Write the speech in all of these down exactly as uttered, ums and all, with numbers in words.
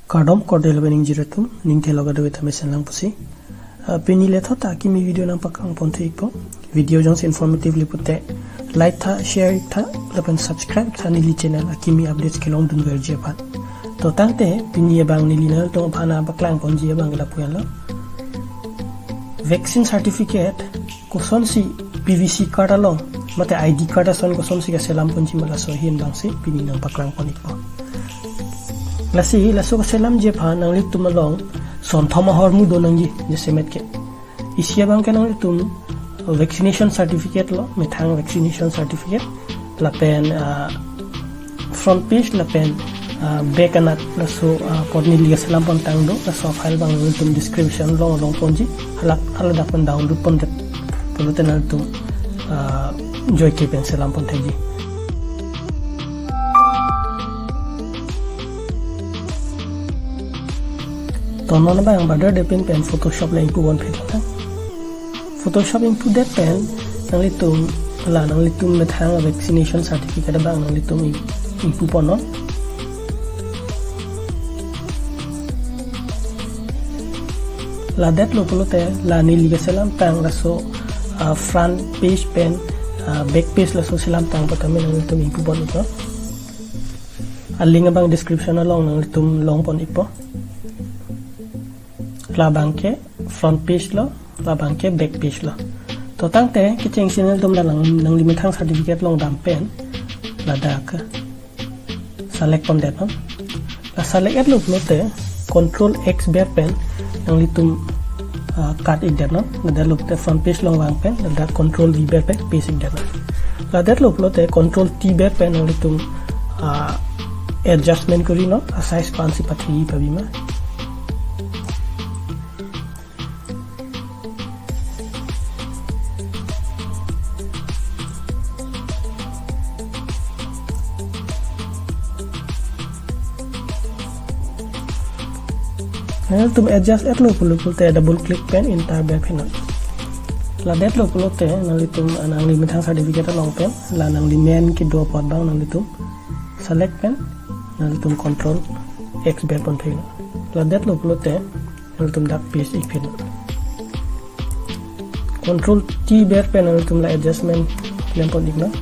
Kardom korte lapen ingjir atum, ning thelo kadokave ta mesen lang pusi. Ah, pini lethot ta akimi video nangpaklang ponthu ikpo. Video jongsi informative le pulote like tha, share tha, lapen subscribe tha neli channel akimi updates kelongdun verji aphan. To tangte pini abang neli nangtum aphan nangpaklang ponji abang ke lapu henlo. Vaccine certificate kosonsi P V C card along mate I D card ason kosonsi kaselam ponji ma laso ahin abangsi pini nangpaklang pon ikpo. Lasi laso kaselamji aphan nanglitum along sonthom ahormu do nangji, jasemet ke. Isi abang ke nanglitum vaccination certificate lo, methang vaccination certificate, lapen, ah, front page lapen, ah, back anat laso, ah, apot neli kaselam pontang do, laso file abang nanglitum description along long ponji, halak haladak pen download pondet pulote nanglitum, ah, joike pen selam pon thekji. To non abang bardar depin pen Photoshop le ingpu ponphi tha. Photoshop ingpudet pen nanglitum la nanglitum methang vaccination certificate abang nanglitum ing-, ingpu ponnon. Ladet lo pulote la neli kaselamtang laso, ah, front page pen, ah, back page laso selamtang pu tame nanglitum ingpu pon ikpo. A link abang description along nanglitum long pon ikpo. Labang ke front page lo, labang ke back page lo. To tangte kechengsi nanglitum la nang, nangli methang certificate along dam pen ladak select pondetnon. La select-et lo pulote control X ber pen nanglitum, ah, cut ikdetnon. Ladet lo pulote front page along vang pen ladak control V ber pen paste ikdetnon. Ladet lo pulote control T ber pen nanglitum, ah, adjustment korinon, a size ko-ansi pathi pabi ma. Nanglitum adjust-et lo pulo pulote double click pen enter ber phinon. Ladet lo pulote nanglitum, ah, nangli methang certificate along pen la nangli men kedo apot abang nanglitum select pen nanglitum control X ber pon phinon. Ladet lo pulote nanglitum dak paste ik phinon. Control T ber pen nanglitum la adjustment klem pon iknon.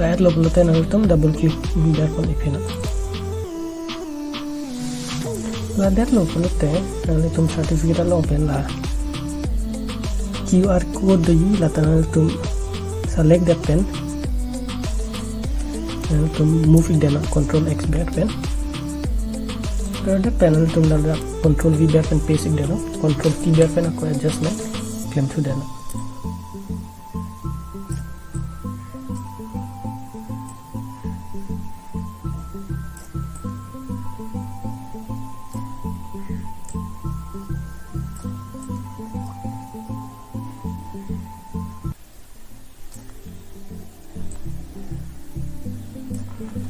La-et lo pulote nanglitum double click ber pon ik phinon. Ladet lo pulote nanglitum certificate along pen la Q R code doji, lata nanglitum select det pen nanglitum move ikdetnon control X ber pen. Ladet pen nanglitum la control V ber pen paste ikdetnon, control T ber pen ako adjustment klemthudetnon.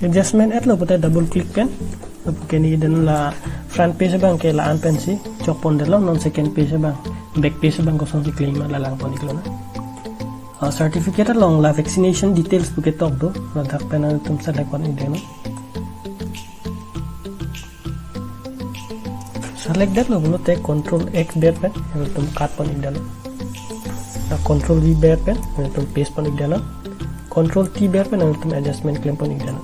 Adjustment-et lo pulote double click pen. Lapu ke neli den la front page abang ke la-an pensi chok pondetlo, non second page abang, back page abang kosonsi klem ma la lang pon iklonang. Ah, certificate along la vaccination details pu ketok do, ladak pen nanglitum select pon ikdetnon. Select det lo pulote control X ber pen nanglitum cut pon ikdetnon. La control V ber pen nanglitum paste pon ikdetnon. Control T ber pen nanglitum adjustment klem pon ikdetnon.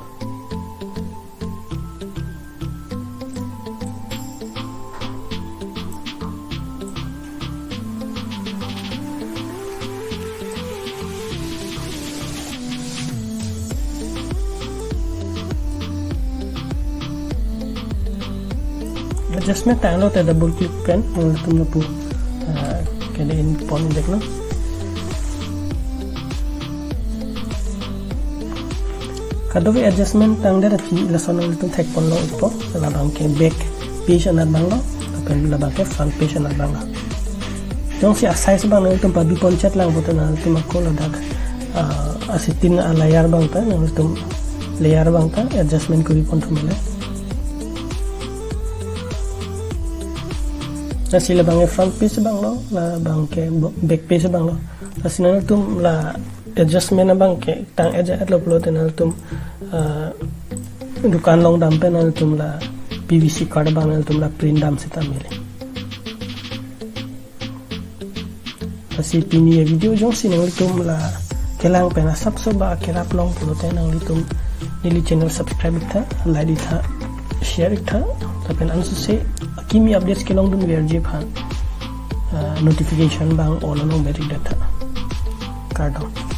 Adjustment tanglo te double click pen nanglitum lapu, ah, kede-in pon ikdetnon. Kadokave adjustment tangdet aphi lason nanglitum thek ponlong ikpo, labang ke back page anat abang lo, lapen labang ke front page anat abang lo. Jongsi a size abang nanglitum pabi pon chet lang pulote nanglitum ako ladak, ah, asitin a layer abang ta, nanglitum layer abang ta adjustment kori pon thu mele. Lasi labang ke front page abang lo, labang ke bo-, back page abang lo. Lasi nangtum la adjustment abang ke tang adjust lo pulote nangtum, ah, dukan along dam pen nangtum la P V C card abang nangtum la print dam seta mele. Lasi pini avideo jongsi nanglitum la kelang pen asapso ba kerap long pulote nanglitum neli channel subscribe iktha, like iktha, share iktha, lapen ansose kimi updates kelongdun verji aphan, ah, notification abang all along berik detha. Kardom.